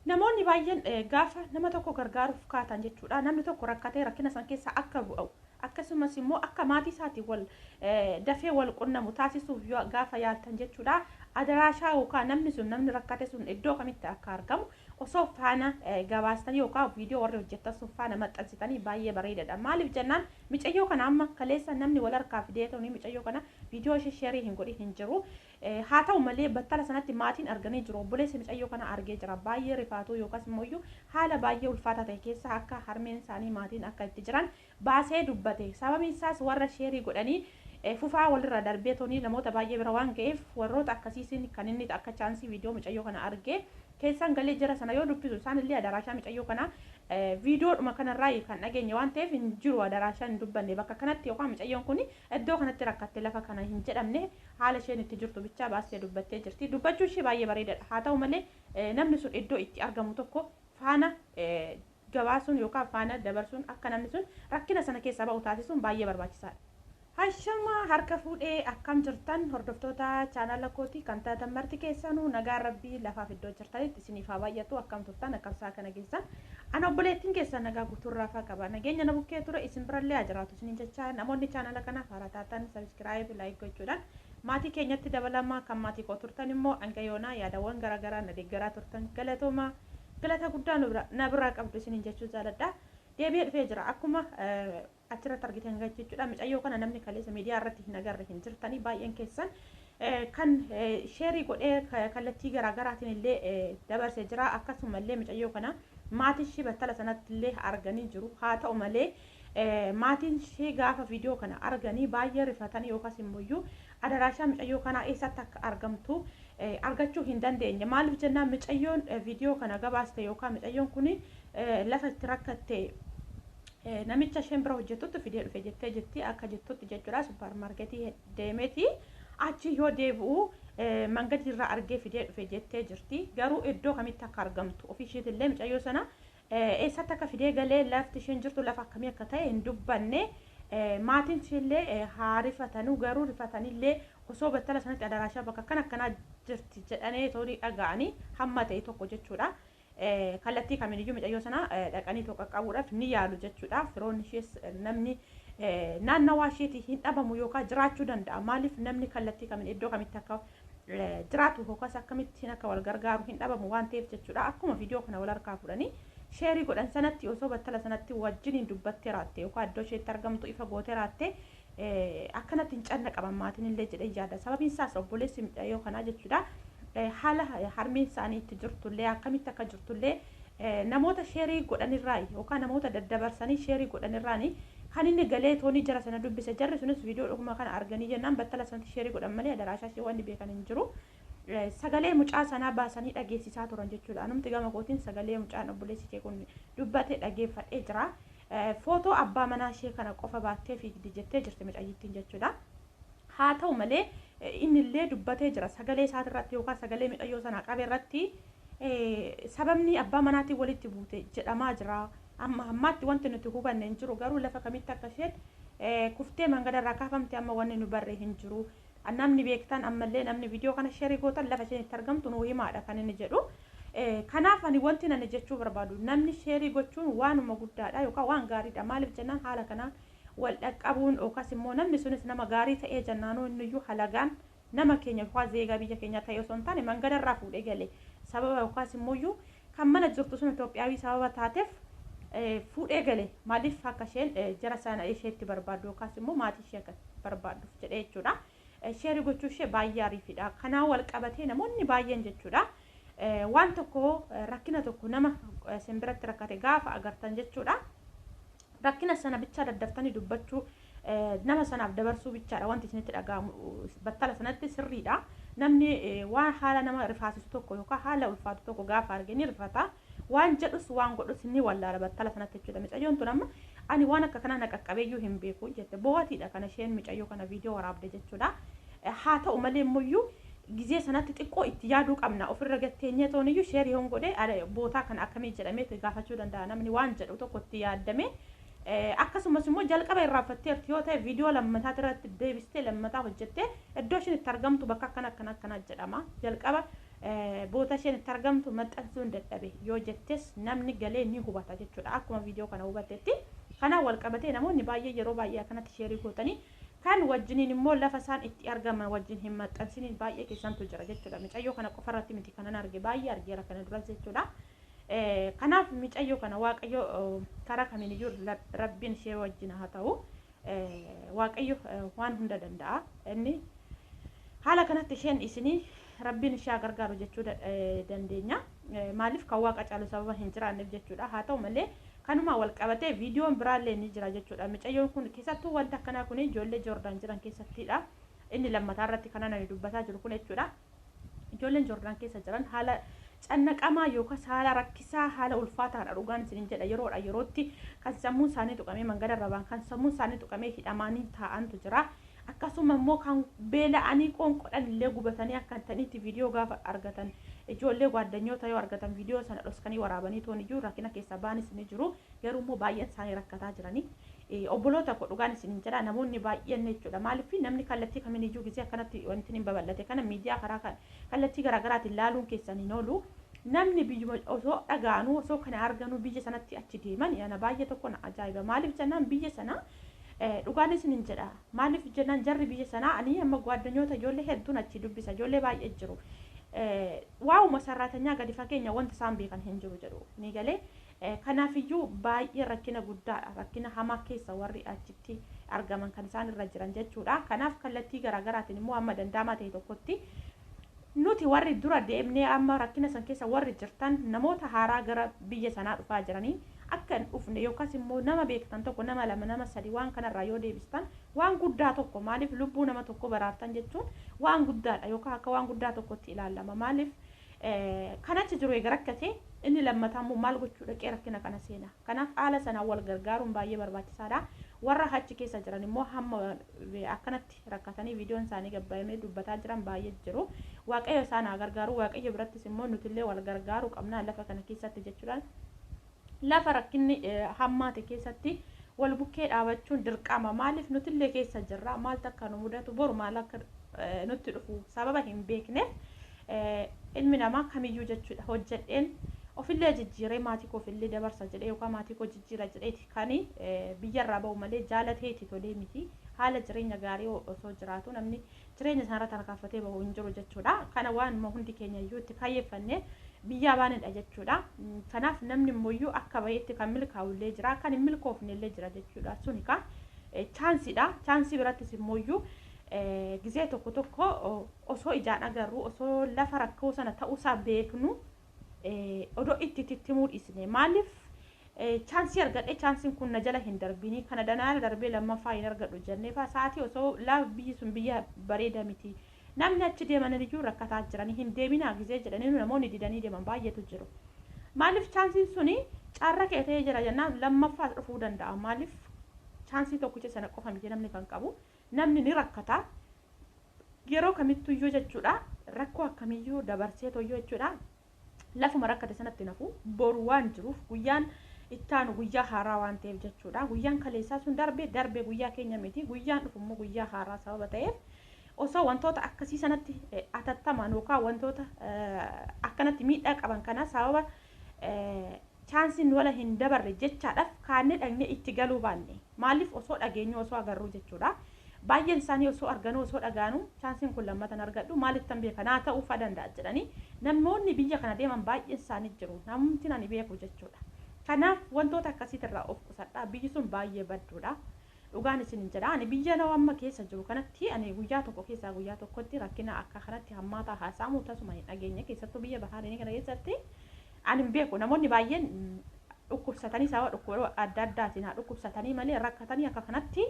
Namoonni baay'een gaafa nama tokko gargaaruuf kaatan jechuudha. Namni tokko rakkatee rakkina san keessa akka bu'u, akkasumas immoo akka maatii isaatiin wal dafee wal qunnamu taasisuuf gaafa yaaltan jechuudha. Adaraashaa yookaan namni sun, namni rakkate sun iddoo kamitti akka argamu osoo faana gabaastanii yookaan viidiyoo warri hojjettan sun faana maxxansitanii baay'ee bareedaadha. Maaliif jennaan, micayyoo kana amma kaleessa namni wal harkaa fidee ta'anii micayyoo kana viidiyoo ishee share hin godhin hin jiru. Haa ta'u malee, battala sanatti maatiin arganii jiru. Obboleessi micayyoo kana argee jira. Baay'ee rifaatu yookaas immoo haala baay'ee ulfaataa ta'e keessa akka harmeen isaanii, maatiin akka itti jiran baasee dubbate. Sababiin isaas warra share godhanii fufaa walirra darbee toonii namoota baay'ee bira waan ga'eef, warroota akkasiisin kan inni akka chance viidiyoo micayyoo kana argee keessaan galee jira sana yoo dubbisu, isaan illee adaraashaa micayyoo kana viidiyoodhuma kanarraa kan dhageenye waan ta'eef hin jiru. Adaraashaa hin dubbanne bakka kanatti yookaan micayyoon kun iddoo kanatti rakkatte lafa kana hin jedhamne. Haala isheen itti jirtu bichaa baastee dubbattee jirti. Dubbachuu ishee baay'ee bareedaadha. Haa ta'u malee, namni sun iddoo itti argamu tokko faana gabaasuun yookaan faana dabarsuun akka namni sun rakkina sana keessaa ba'u taasisuun baay'ee barbaachisaadha. Hashama, harka fuudhee, akkam jirtan hordoftoota chaanala kootii kan taatan marti keessanuu? Nagaan Rabbii lafaaf iddoo jirtanitti isiniif haa baay'atu. Akkam turtan? Akkam isaa kana keessan? Ana obboleettiin keessan nagaa guutuun raafaa qaba. Nageenya na bukkee ture isin birallee haa jiraatu isiniin jecha, namoonni chaanala kanaaf haaraa taatan subscribe, like gochuudhaan maatii keenyatti dabalamaa. Kan maatii koo turtan immoo hanga yoonaa yaadawwan garaagaraa na deeggaraa turtan galatooma, galata guddaa na biraa qabdu isiniin jechuu jaaladha. Deebi'ee dhufee jira. Akkuma achirratti argitan jechuudha. Micayyoo kana namni kaleessa miidiyaa irratti hin agarre hin jirtanii. Baay'een keessan kan share godhee kallattii garaagaraatiin illee dabarsee jira. Akkasumallee micayyoo kana maatii ishee battala sanatti illee arganii jiru. Haa ta'u malee, maatiin ishee gaafa viidiyoo kana arganii baay'ee rifatanii yookaas immoo adaraashaa micayyoo kanaa eessatti akka argamtu argachuu hin dandeenye. Maaliif jennaan, micayyoon viidiyoo kana gabaaste yookaan micayyoon kun lafa itti rakkatte namicha isheen bira hojjettutti fidee dhufe jettee jetti. Akka jettutti jechuudha, suuparmaarketii deemeeti achi yoo deebi'u mangadii irraa argee fidee dhufe jettee jirti. Garuu iddoo kamitti akka argamtu, ofii isheetillee micayyoo sana eessatti akka fidee galee, lafti isheen jirtu lafa akkamii akka ta'e hin dubbanne. Maatiin isheellee haa rifatanuu, garuu rifatanillee osoo battala sanatti adaraashaa bakka akkana akkanaa jirti jedhanii torii dhaga'anii hamma ta'e tokko jechuudha. Kallattii kamiiniyyuu micayyoo sana dhaqanii tokko qaqqabuudhaaf ni yaalu jechuudha. Firoonni ishees namni naannawaa isheetii hin dhabamu yookaan jiraachuu danda'a. Maaliif, namni kallattii kamiin iddoo kamitti akka jiraatu yookaas akkamittiin akka wal gargaaru hin dhabamu waan ta'eef jechuudha. Akkuma viidiyoo kana wal harkaa fudhanii share godhan sanatti, osoo battala sanatti wajjiniin dubbattee raatte yookaan iddoo isheetti argamtu ifa gootee raatte, akkanatti hin canna qaban maatiin illee jedhee yaada. Sababiin isaas obboleessi micayyoo kanaa jechuudha, haala harmeen isaanii itti jirtullee, akkamitti akka jirtullee namoota share godhanirraa yookaan namoota daddabarsanii share godhanirraani kan inni galee toonii jara sana dubbise. Jarri sunis viidiyoo dhuguma kana arganii jennaan battala sanatti share godhan malee adaraashaa ishee wanni beekan hin jiru. Sagalee mucaa sanaa baasanii dhageessisaa turan jechuudha. Anumti gama kootiin sagalee mucaan obboleessi ishee kun dubbate dhageeffadhee jira. Footoo abbaa manaa ishee kana qofa baattee fiigdi jettee jirti mucayyittiin jechuudha. Haa ta'u malee, inni illee dubbatee jira sagalee isaatirratti yookaan sagalee micayyoo sanaa qabe irratti. Sababni abbaa manaatiin walitti buute jedhamaa jira. Amma ammaatti wanti nuti hubanne hin jiru, garuu lafa kamitti akka isheen kuftee mangadarraa kaafamte amma wanni nu barre hin jiru. Namni beektan ammallee namni viidiyoo kana share gootan lafa isheen itti argamtu nuu himaadha kan inni jedhu. Kanaaf ani wanti nani jechuu barbaadu, namni share gochuun waanuma guddaadha yookaan waan gaariidha. Maaliif jennaan, haala kanaan wal dhaqqabuun yookaas immoo namni sunis nama gaarii ta'ee jennaanuu, inniyyuu halagaan nama keenya yookaan zeegaa biyya keenya ta'e osoo hin taane mangadarraa fuudhee gale, sababa yookaas immoo kan mana jirtu sun Itoophiyaawii sababa taateef fuudhee gale. Maaliif, akka isheen jara sana isheetti barbaaddu yookaas immoo maatii ishee akka barbaadduuf jedhee jechuudha. Share gochuu ishee baay'ee ariifidha. Kanaan wal qabatee namoonni baay'een jechuudha, waan tokko, rakkina tokko nama simbiratti rakkate gaafa agartan jechuudha, rakkina sana bichaa daddaftanii dubbachuu, nama sanaaf dabarsuu bichaadha wanti isinitti dhaga'amu battala sanatti sirriidha. Namni waan haala nama rifaasisu tokko yookaan haala ulfaatu tokko gaafa arge ni rifata. Waan jedhus waan godhus ni wallaala battala sanatti jechuudha. Micayyoon tun amma "Ani waan akka kanaa na qaqqabeeyyuu hin beeku" jette. Bo'aatiidha kana isheen micayyoo kana viidiyoo waraabde jechuudha. Haa ta'u malee immoo gizee sanatti xiqqoo itti yaaduu qabna. Ofirra gatteenyee tooniyyuu share yoon godhe bootaa kana akkamii jedhamee gaafachuu danda'a namni waan jedhu tokko itti yaaddame. Akkasumas immoo jalqaba irraanfatteerti yoo ta'e, viidiyoo lammataa irratti deebistee lammataa hojjettee iddoo isheen itti argamtu bakka akkana akkana akkana jedhama. Jalqaba Boota isheen itti argamtu maxxansuu hin dadhabe yoo jettes namni galee ni hubata jechuudha. Akkuma viidiyoo kana hubatetti. Kanaan wal qabatee namoonni baay'ee yeroo baay'ee akkanatti share gootanii kan wajjiniin immoo lafa isaan itti argaman wajjin hin maxxansiniin baay'ee keessantu jira jechuudha. Micayyoo kana qofarratti miti kanan arge, baay'ee argeera kana duras jechuudha. Kanaaf micayyoo kana Waaqayyo karaa kamiiniyyuu Rabbiin ishee wajjin haa ta'u. Waaqayyo waan hunda danda'a. Inni haala kanatti isheen isinii Rabbiin ishee haa gargaaru jechuu dandeenya. Maaliif kan Waaqa caalu sababa hin jiraanneef jechuudha. Haa ta'u malee kanuma wal qabatee viidiyoon biraallee ni jira jechuudha. Micayyoon kun keessattuu wanta akkanaa kun ijoollee Joordaan jiran keessattidha. Inni lammataa irratti kanan ani dubbataa jiru kun jechuudha. Ijoolleen Joordaan keessa jiran haala cannaqamaa yookaas haala rakkisaa, haala ulfaataadha, dhugaan isinin jedha. Yeroodha yerootti kan sammuun isaanii tuqamee mangada irra ba'an, kan sammuun isaanii tuqamee hidhamanii taa'antu jira. Akkasuma immoo kan beela'anii qoonqodhan illee gubatanii akka hin ta'initti viidiyoo gaafa argatan, ijoollee gwaaddanyoota yoo argatan viidiyoo sana dhoskanii waraabanii toon iyyuu rakkina keessaa ba'anis ni jiru. Garuu immoo baay'een isaanii rakkataa jiranii. Obboloota koo, dhugaan isinin jedha, namoonni baay'een jechuudha. Maaliif namni kallattii kamiin iyyuu gisee akkanatti wanti hin babal'ate kana miidiyaa karaa kallattii garaagaraatiin laaluun keessan hin oolu. Namni biyyuma osoo dhaga'anuu, osoo kana arganuu biyya sanatti achi deeman yana baay'ee tokko na ajaa'iba. Maaliif jennaan biyya sana dhugaan isinin jedha. Maaliif jennaan jarri biyya sanaa, ani amma gwaaddanyoota ijoollee hedduun achi dubbisa, ijoollee baay'ee jiru. Waa'uma sarraatanyaa gadi fageenya wanta isaan beekan hin jiru jedhu ni galee. Kanaafiyyuu baay'ee rakkina guddaadha. Rakkina hamaa keessa warri achitti argaman kan isaan irra jiran jechuudha. Kanaaf kallattii garaagaraatiin immoo amma danda'amaa ta'e tokkotti nuti warri dura deemnee amma rakkina san keessa warri jirtan namoota haaraa gara biyya sanaa dhufaa jiranii akka hin dhufne yookaas immoo nama beektan tokko, nama lama, nama sadi waan kanarraa yoo deebistan waan guddaa tokko. Maaliif lubbuu nama tokko baraartan jechuun waan guddaadha yookaan akka waan guddaa tokkotti ilaalama. Maaliif kan achi jiru eega rakkate, inni lammataa immoo maal gochuu dhaqee rakkina kana seena? Kanaaf haala sanaan wal gargaaruun baay'ee barbaachisaadha. Warra achi keessa jiran immoo hamma akkanatti rakkatanii viidiyoon isaanii gabbaa'amee dubbataa jiran baay'ee jiru. Waaqayyo isaan haa gargaaru. Waaqayyo birattis immoo nutillee wal gargaaruu qabna lafa kana keessatti jechuudhaan. Lafa rakkinni hammaate keessatti wal bukkee dhaabachuun dirqama. Maaliif nutillee keessa jirra. Maaltu akka nu mudatu, boru maal akka nutti dhufu sababa hin beekneef, ilmi namaa kamiyyuu jechuudha hojjedheen ofillee jijjiiree maatii koo ofillee dabarsa jedhee yookaan maatii koo jijjiira jedheeti kan biyyarraa ba'u malee jaalateeti tolee miti. Haala jireenya gaarii osoo jiraatu namni jireenya isaarra tarkaanfatee bahu hin jiru jechuudha. Kana waan hundi keenya iyyuu itti kaayyeffanne biyyaa baanedha jechuudha. Kanaaf namni immoo akka baheetti kan milkaa'u illee jira, kan hin milkoofne illee jira jechuudha. Suni kan chaansiidha. Chaansii birattis immoo gizee tokko tokko osoo ijaan agarru, osoo lafa rakkoo sana ta'uusaa beeknu, odoo itti tittimuu dhiisne. Maaliif chaansii argadhe, chaansiin kun na jala hin darbini, kana danaa darbee lammaffaa hin argadhu jennee faa sa'aatii osoo laaf biyyi sun biyya bareeda miti, namni achi deeman iyyuu rakkataa jiranii, hin deeminaa gizee jedhanii namoonni didanii deeman baay'eetu jiru. Maaliif chaansiin suni carra kee ta'ee jira jennaan lammaffaas dhufuu danda'a. Maaliif chaansii tokkicha sana qofa miti namni kan qabu. Namni ni rakkata. Yeroo kamittuyyuu jechuudha, rakkoo akkamiyyuu dabarsee toyyoo jechuudha. Lafuma rakkate sanatti nafu boru waan jiruuf, guyyaan ittaanu guyyaa haaraa waan ta'eef jechuudha. Guyyaan kaleessaa sun darbee darbee guyyaa keenya miti. Guyyaan dhufu immoo guyyaa haaraa sababa ta'eef osoo wantoota akkasii sanatti atattamaan yookaan wantoota akkanatti miidhaa qaban kana sababa chaansiin wala hin dabarre jechaadhaaf kaannee dhaqnee itti galuu baanne, maaliif osoo dhageenyu, osoo agarruu jechuudha. Baay'een isaanii osoo arganuu, osoo dhagaanuu chaansiin kun lammatan argadhu maalittan beeka, naa ta'uufaa danda'a jedhanii namoonni biyya kana deeman baay'een isaanii jiru, namni ani beeku jechuudha. Kanaaf wantoota akkasiitirraa of qusadhaa. Biyyi sun baay'ee badduudha. Dhugaan isin hin jedha, ani biyya nama amma keessa jiru kanatti ani guyyaa tokko keessaa guyyaa tokkotti rakkina akka kanatti hammaataa haasa'amu tasuma hin dhageenye. Keessattuu biyya Bahaarinii kana keessatti ani hin beeku, namoonni baay'een dhukkubsatanii sababa dhukkuba adda addaatiin haa dhukkubsatanii malee rakkatanii akka kanatti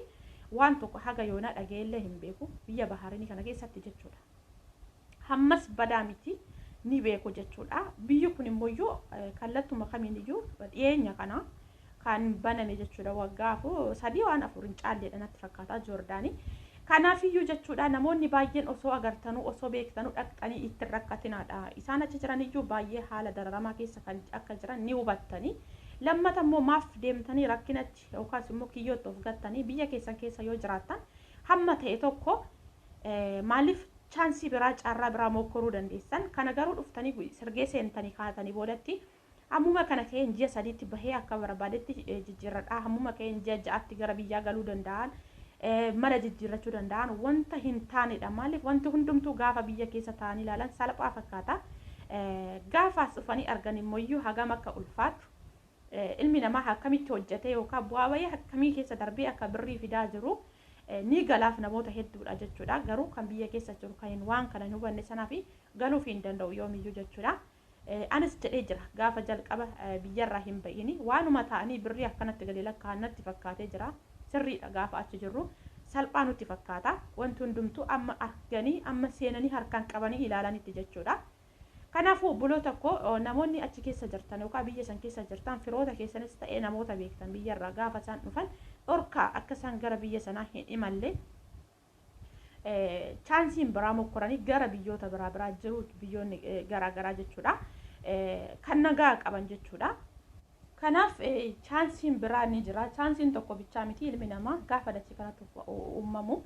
waan tokko haga yoonaa dhaga'ellee hin beeku biyya Bahaarinii kana keessatti jechuudha. Hammas badaa miti ni beeku jechuudha. Biyyi kun immoo kallattuma kamiin iyyuu dhiyeenya kana kan baname jechuudha. Waggaa 3 waan 4 hin caalleedha natti fakkaata Joordaanii. Kanaafiyyuu jechuudha namoonni baay'een osoo agartanuu, osoo beektanuu dhaqxanii itti rakkatinaadha. Isaan achi jiran iyyuu baay'ee haala dararamaa keessa kan akka jiran ni hubattanii. Lammata immoo maaf deemtanii rakkinatti yookaas immoo kiyyootti of gattanii? Biyya keessan keessa yoo jiraattan hamma ta'e tokko maaliif Chaansii biraa, carraa biraa mokkoruu dandeessan. Kana garuu dhuftanii sirgee seentanii kaatanii boodatti ammuma kana ka'een ji'a 3tti bahee akka barbaadetti jijjiirradha. Ammuma ka'een ji'a 6tti gara biyyaa galuu danda'an, mana jijjiirrachuu danda'an wanta hin taanedha. Maaliif, wanti hundumtuu gaafa biyya keessa taa'anii ilaalan salphaa fakkaata. Gaafa as dhufanii argan immoo hagam akka ulfaatu, ilmi namaa akkamitti hojjetee yookaan bu'aa bahii akkamii keessa darbee akka birrii fidaa jiru ni galaaf namoota hedduudha jechuudha. Garuu kan biyya keessa jiru kan waan kana hin hubanne sanaaf galuuf hin danda'u yoomiyyuu jechuudha. Anis jedhee jira, gaafa jalqaba biyyarraa hin ba'ini waanuma ta'anii birrii akkanatti gadi lakkaa'an natti fakkaatee jira. Sirriidha, gaafa achi jirru salphaa nutti fakkaata. Wanti hundumtuu amma arganii, amma seenanii, harkaan qabanii ilaalanitti jechuudha. Kanaafuu obboloota koo, namoonni achi keessa jirtan yookaan biyya san keessa jirtan, firoota keessanis ta'ee namoota beektan biyyarraa gaafa isaan dhufan dhorkaa, akka isaan gara biyya sanaa hin imalle. Chaansiin biraa mokkoranii gara biyyoota biraa biraa jiru, biyyoonni garaa garaa jechuudha. Kan nagaa qaban jechuudha. Kanaaf chaansiin biraa ni jira. Chaansiin tokko bichaa miti, ilmi namaa gaafa dachee kanatti uumamu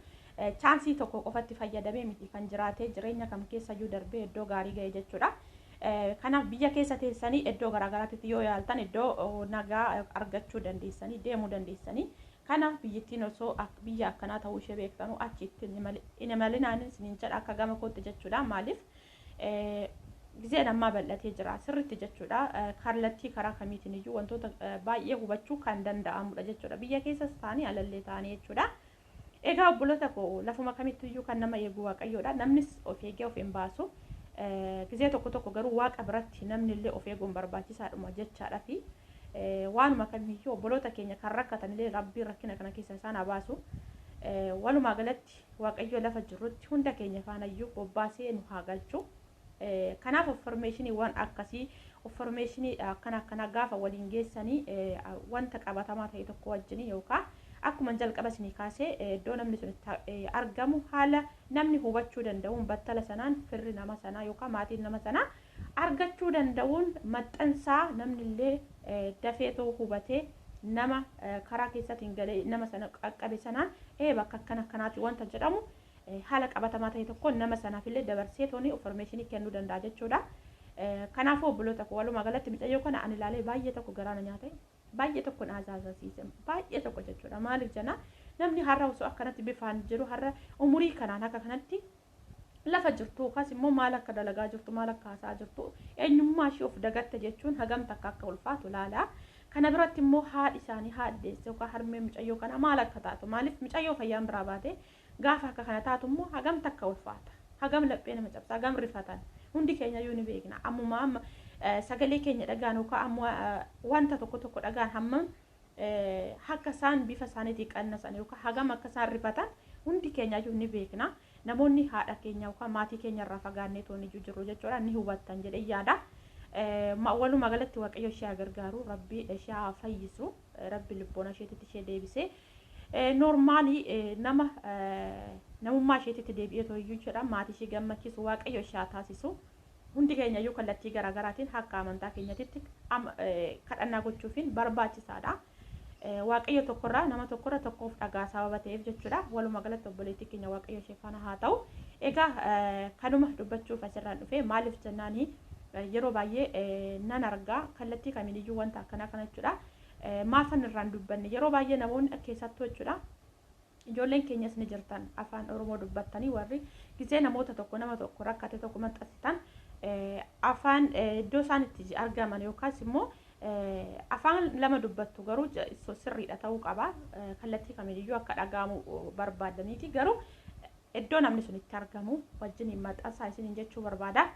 chaansii tokko qofatti fayyadamee miti kan jiraatee jireenya kam keessayyuu darbee iddoo gaarii ga'e jechuudha. Kanaaf biyya keessa teessanii iddoo garaagaraatti yoo yaaltan iddoo nagaa argachuu dandeessanii, deemuu dandeessanii. Kanaaf biyyattiin osoo biyya akkanaa ta'uu ishee beektanuu achitti hin imalinaan isiniin jedha akka gama kootti jechuudha. Maaliif, gizeen ammaa bal'atee jira sirriitti jechuudha. Kallattii karaa kamiitiin iyyuu wantoota baay'ee hubachuu kan danda'amudha jechuudha. Biyya keessas ta'anii alallee ta'anii jechuudha. Egaa obboloota koo, lafuma kamittiyyuu kan nama eegu Waaqayyoodha. Namnis of eegee of hin baasu. Gizee tokko tokko garuu Waaqa biratti namni illee of eeguun barbaachisaadhuma jechaadha fi waanuma kamiyyuu obboloota keenya kan rakkatan illee Rabbiin rakkina kana keessa isaan haa baasu. Walumaa galatti Waaqayyo lafa jirrutti hunda keenya faanayyuu bobbaasee nu haa galchu. Kanaaf informationiiwwan akkasii, informationii akkana akkana gaafa waliin geessanii wanta qabatamaa ta'e tokko wajjin yookaan akkuma jalqaba isinii kaasee iddoo namni sun itti argamu haala namni hubachuu danda'uun, battala sanaan firri nama sanaa yookaan maatiin nama sanaa argachuu danda'uun maxxansaa, namni illee dafeetoo hubatee nama karaa keessaatiin galee nama sana qaqqabe sanaan ee bakka akkana akkanaati wanta jedhamu haala qabatamaa ta'e tokko nama sanaaf illee dabarsee tooni informationii kennuu danda'a jechuudha. Kanaafuu obboloota koo, walumaa galatti mucayyoo kana ani ilaalee baay'ee tokko garaana nyaate, baay'ee tokko na ajaa'ibsiise, baay'ee tokko jechuudha. Maaliif jenna, namni har'a osoo akkanatti bifaan jiru, har'a umurii kanaan akka kanatti lafa jirtu yookaas immoo maal akka dalagaa jirtu, maal akka haasaa jirtu, eenyummaa ishee of dagatte jechuun hagam takka akka ulfaatu laala. Kana biratti immoo haadhi isaanii, haadhi deesse yookaan harmee mucayyoo kana maal akka taatu, maaliif mucayyoo fayyaan biraa baate gaafa akka kana taatu immoo hagam takka ulfaata. Hagam laphee nama cabsa, hagam rifatan. Hundi keenya iyyuu ni beekna. Ammuma amma sagalee keenya dhagaan yookaan ammoo wanta tokko tokko dhagaan hammam akka isaan bifa isaaniitii qannasan yookaan hagam akka isaan rifatan hundi keenya iyyuu ni beekna. Namoonni haadha keenya yookaan maatii keenya irraa fagaannee toon iyyuu jiru jechuudha, ni hubattan jedhee yaada. Walumaa galatti Waaqayyo ishee haa gargaaru, Rabbi ishee haa fayyisu, Rabbi lubboona isheetitti ishee deebisee normalii nama namummaa isheetitti deebi'ee tooyyuu jedha, maatii ishee gammachiisu Waaqayyo ishee haa taasisu. Hundi keenya iyyuu kallattii garaagaraatiin akka amantaa keenyatitti kadhannaa gochuufiin barbaachisaadha. Waaqayyo tokkorraa nama tokkorra tokkoof dhagaa sababa ta'eef jechuudha. Walumaa galatti obboleettii keenya Waaqayyo ishee faana haa ta'u. Egaa kanuma dubbachuuf asirraan dhufe. Maaliif jennaani, yeroo baay'ee nan argaa kallattii kamiiniyyuu wanta akkanaa kana jechuudha. Maafan irraan dubbanne, yeroo baay'ee namoonni keessattuu jechuudha. Ijoolleen keenyas ni jirtan, afaan Oromoo dubbattanii warri gisee namoota tokko, nama tokko rakkate tokko maxxansitan, afaan iddoo isaan itti argaman yookaas immoo afaan lama dubbattu, garuu sirriidha ta'uu qaba. Kallattii kamiiyyuu akka dhaga'amu barbaadaniiti, garuu iddoo namni sun itti argamu wajjin maxxansaa isiniin jechuu barbaada.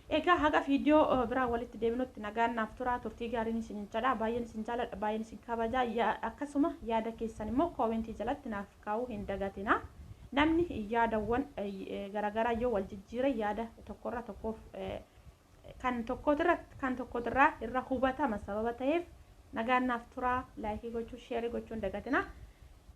Egaa haga viidiyoo biraa walitti deebinutti nagaan naaf tura, turtii gaariin isin jedha. Baay'een isin jaaladha, baay'een isin kabaja. Akkasuma yaada keessan immoo commentii jalatti naaf kaa'uu hin dagatina. Namni yaadawwan garaagaraa yoo wal jijjiire yaada tokkorra tokkoof kan tokkotirra kan tokkotirraa irra hubatama sababa ta'eef nagaan naaf tura. Likeii gochuu, shareii gochuu hin dagatina.